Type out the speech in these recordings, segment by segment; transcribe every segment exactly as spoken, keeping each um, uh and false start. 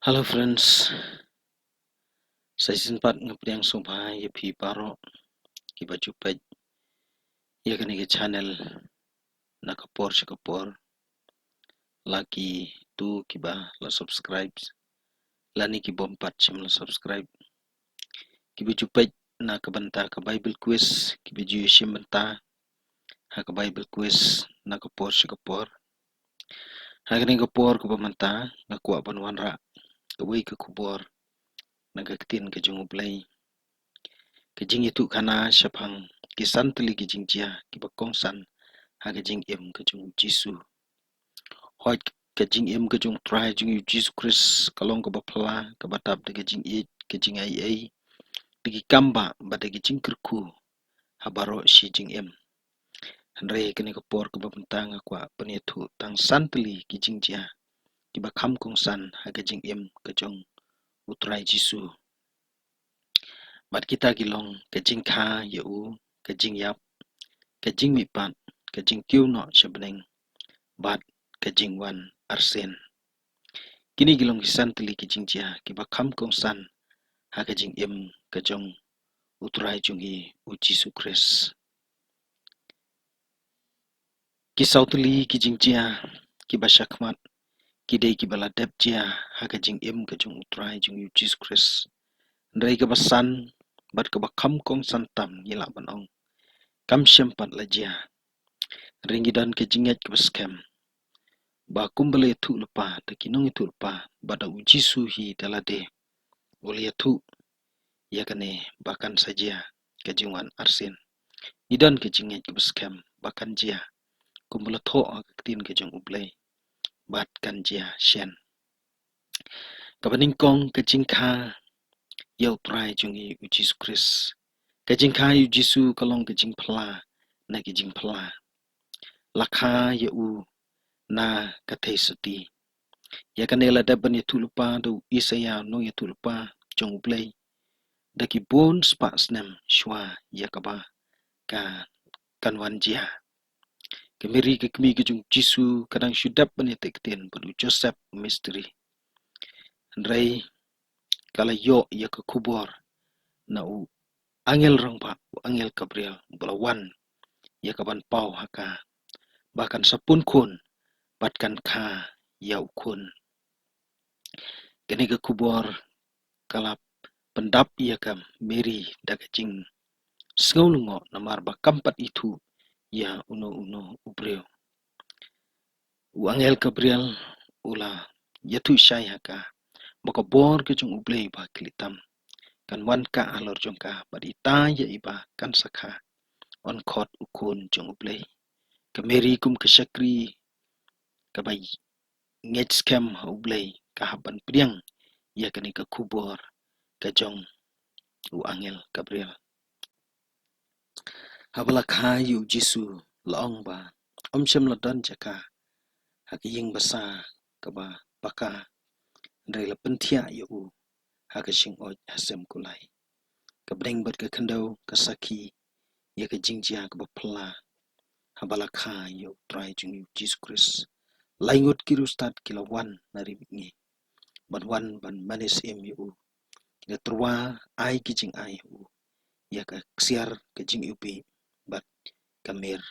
Hello friends. Sa shisien pat nga pdiang sngewbha ïa phi baroh kiba ju peit ïa kane ka channel na ka por sha ka por. La kito kiba la subscribe, lane ki bym pat shym la subscribe. Kiba ju peit na ka bynta ka Bible quiz, kiba ju ïashim bynta ha ka Bible quiz na ka por sha ka por. Ha kane ka por kaba mynta nga kwah ban wanrah kawei ka khubor na ka ktien ka jong U Blei. Ka jingïathuhkhana shaphang ki san tylli ki jingjia kiba kongsan ha ka jingim ka jong U Jisu. Hooid, ka jingim ka jong U Trai jong ngi U Jisu Khrist ka long kaba phylla, kaba dap da ka jingïeit, ka jingai ei, da ki kam bah bad da ki jingkyrkhu ha baroh shi jingim. Hynrei kane ka por kaba mynta nga kwah ban ïathuh tang san tylli ki jingjia kiba kham kongsan ha ka jingim ka jong U Trai Jisu. Bad kita ki long ka jingkha ïa u, ka jingïap, ka jingmihpat, ka jingkiew noh sha bneng, bad ka jingwan arsien. Kine ki long ki san tylli ki jingjia kiba kham kongsan ha ka jingim ka jong U Trai jong ngi U Jisu Khrist. Ki saw tylli ki jingjia kiba shakhmat ki dei kiba la dep jia ha ka jingim ka jong U Trai jong ngi U Jisu Khrist. Hynrei kaba san bad kaba kham kongsan tam ngi lah ban ong kam shym pat la jia. Hynrei ngi don ka jingngeit kaba skhem ba kumba la ïathuh lypa da ki nongïathuhlypa ba da U Jisu hi da lade u la ïathuh ïa kane ba kan sa jia ka jingwan arsien. Ngi don ka jingngeit kaba skhem ba kan jia kumba la thoh ha ka ktien ka jong U Blei, bad kan jia shen. Kaba nyngkong, ka jingkha ïa U Trai jong ngi U Jisu Khrist. Ka jingkha ïa U Jisu ka long ka jingphylla na ki jingphylla. La kha ïa u na ka theisotti. Ïa kane la dep ban ïathuh lypa da u Isaïah nongïathuh lypa jong U Blei da ki bun spah snem shuwa ïa kaba ka kan wan jia. Ka Mary ka kmie ka jong U Jisu ka dang shu dep ban ïateh ktien bad u Joseph u mistri. Hynrei ka la ïoh ïa ka khubor na u angel rangbah, u angel Gabriel, ba la wan ïa ka ban paw ha ka ba kan sa pun khun bad kan kha ïa u khun. Kane ka khubor ka la pyndap ïa ka Mary da ka jingsngew lyngngoh namar ba kam pat ithuh ïa uno uno u briew. U angel Gabriel u la ïathuh shai ha ka ba ka bor ka jong U Blei ba khlieh tam kan wan kah halor jong ka, bad ita ïa iba kan sa kha yn khot u khun jong U Blei. Ka Mary kum ka shakri kaba ngeit skhem ha U Blei ka hap ban pdiang ïa kane ka khubor ka jong u angel Gabriel. Haba la kha ïa U Jisu la ong ba ym shym la don jaka ha ka ïing basa kaba paka, hynrei la pynthiah ïa u ha ka shyngkut ha sem kulai. Ka bneng bad ka khyndew ka sakhi ïa ka jingjia kaba phylla haba la kha ïa U Trai jong ngi U Jisu Khrist. Lai ngut ki riewstad ki la wan na ri mihngi ban wan ban mane syiem ïa u. Ki la tyrwa ai ki jingai ïa u, ïa ka ksiar, ka jingiwbih bad ka mir.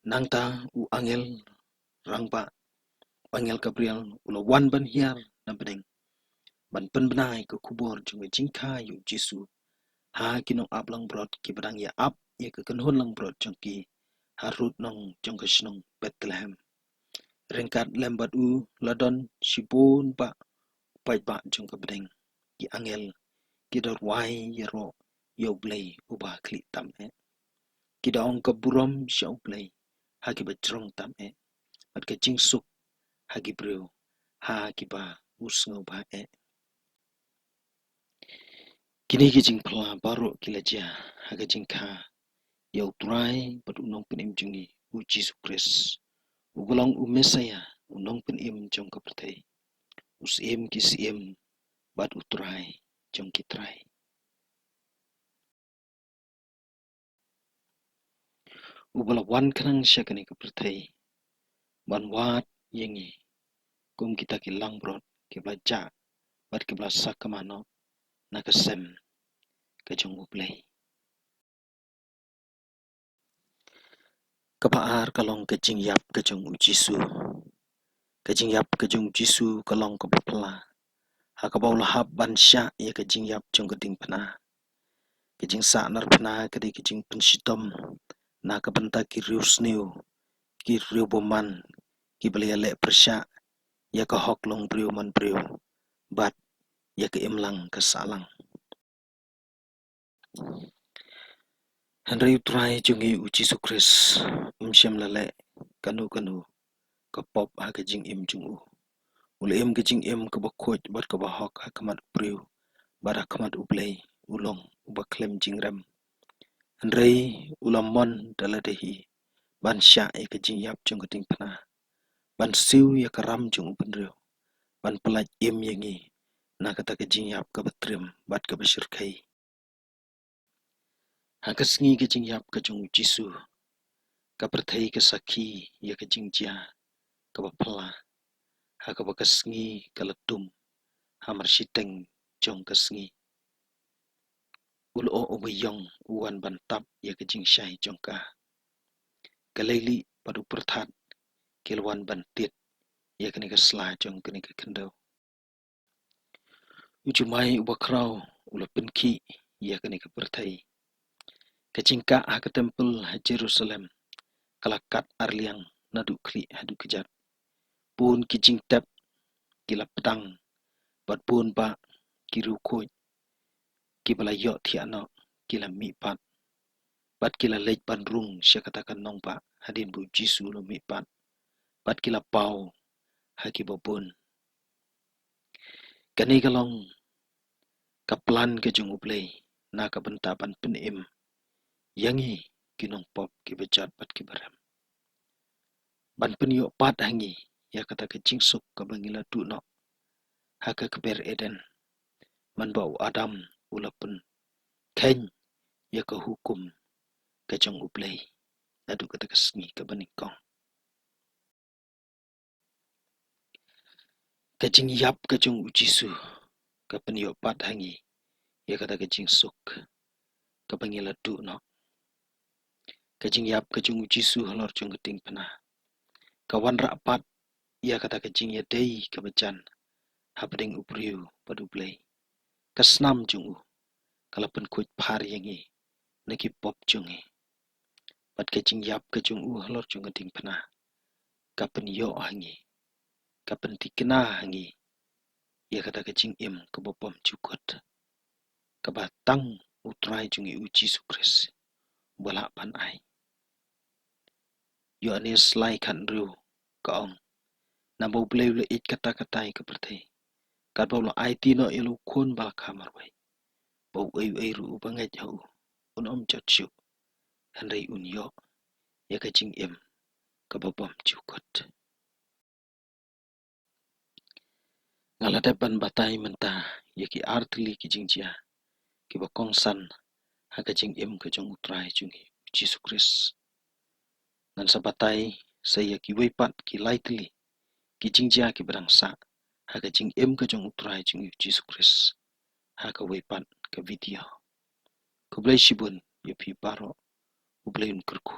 Nangta u angel rangbah, u angel Gabriel u la wan ban hiar na bneng ban pynbna ïa ka khubor jong ka jingkha ïa U Jisu ha ki nongap langbrot kiba dang ïa ap ïa ka kynhun langbrot jong ki harud nong jong ka shnong Bethlehem. Ryngkat lem bad u la don shibun bah u paidbah jong ka bneng, ki angel ki da rwai ïaroh ïa U Blei uba khlieh tam eh. Ki da ong ka burom sha U Blei ha kiba jrong tam eh, bad ka jingsuk ha ki briew ha kiba u sngewbha eh. Kine ki jingphylla baroh ki la jia ha ka jingkha ïa U Trai bad u nongpynim jong ngi U Jisu Khrist, uba long u Messaïah, u nongpynim jong ka pyrthei, u Syiem ki syiem bad U Trai jong ki trai. Uba la wan khnang sha kane ka pyrthei ban wad ïa ngi kum kita ki langbrot kiba la jah bad kiba la sakma noh na ka sem ka jong U Blei. Kaba ar ka long ka jingïap ka jong U Jisu. Ka jingïap ka jong U Jisu ka long kaba phylla ha kaba u la hap ban shah ïa ka jingïap jong ka diengphna. Ka jingsahnarphna ka dei ka jingpynshitom na ka bynta ki riewsniew, ki riewbymman kiba la ïaleh pyrshah ïa ka hok longbriew manbriew bad ïa ka imlang ka sahlang. Hynrei U Trai jong ngi U Jisu Khrist um shym la leh kano kano ka pop ha ka jingim jong u. U la im ka jingim kaba khuid bad kaba hok ha khmat u briew bad ha khmat U Blei, u long uba khlem jingrem. Hynrei u la mon da lade hi ban shah ïa ka jingïap jong ka diengphna, ban siew ïa ka ram jong u bynriew, ban pyllait im ïa ngi na kata ka jingïap kaba triem bad kaba shyrkhei. Ha ka sngi ka jingïap ka jong U Jisu, ka pyrthei ka sakhi ïa ka jingjia kaba phylla ha kaba ka sngi ka la tum ha mar shiteng jong ka sngi. U lyoh uba ïong u wan ban tap ïa ka jingshai jong ka. Ka leilieh bad u pyrthat ki la wan ban tied ïa kane ka sla jong kane ka khyndew. U jumai uba khraw u la pynkhih ïa kane ka pyrthei. Ka jingkah ha ka templ ha Jerusalem ka la kat arliang naduh khlieh haduh kjat. Bun ki jingtep ki la pdang bad bun bah ki riewkhuid kiba la ïohthiah noh ki la mihpat bad ki la leit ban rung sha kata ka nongbah hadien ba U Jisu u la mihpat bad ki la paw ha kiba bun. Kane ka long ka plan ka jong U Blei na ka bynta ban pynim ïa ngi ki nongpop kiba jot bad kiba rem, ban pynïoh pat ha ngi ïa kata ka jingsuk kaba ngi la duh noh ha ka kper Eden, man ba u Adam u la pynkheiñ ïa ka hukum ka jong U Blei naduh kata ka sngi kaba nyngkong. Ka jingïap ka jong U Jisu ka pynïoh pat ha ngi ïa kata ka jingsuk kaba ngi la duh noh. Ka jingïap ka jong U Jisu halor jong ka diengphna ka wanrah pat ïa kata ka jingïadei kaba jan hapdeng u briew bad U Blei. Ka snam jong u ka la pynkhuid phar ïa ngi na ki pop jong ngi. Bad ka jingïap ka jong u halor jong ka diengphna ka pynïoh ha ngi, ka pynthikna ha ngi ïa kata ka jingim kaba bymjukut kaba tang U Trai jong ngi U Jisu Khrist uba lah ban ai. Ïoannis lai khathynriew ka ong, naba U Blei u la ïeit katta katta ïa ka pyrthei, katba u la aiti noh ïa la u Khun ba la kha marwei, ba uei uei ruh uba ngeit ha u un ym jot shuh, hynrei un ïoh ïa ka jingim kaba bymjukut. Nga la dep ban batai mynta ïa ki ar tylli ki jingjia kiba kongsan ha ka jingim ka jong U Trai jong ngi U Jisu Khrist. Ngan sa batai sa ïa kiwei pat ki lai tylli ki jingjia kiba dang sah ha ka jingim ka jong U Trai jong ngi U Jisu Khrist ha kawei pat ka video. Khublei shibun ïa phi baroh. U Blei un kyrkhu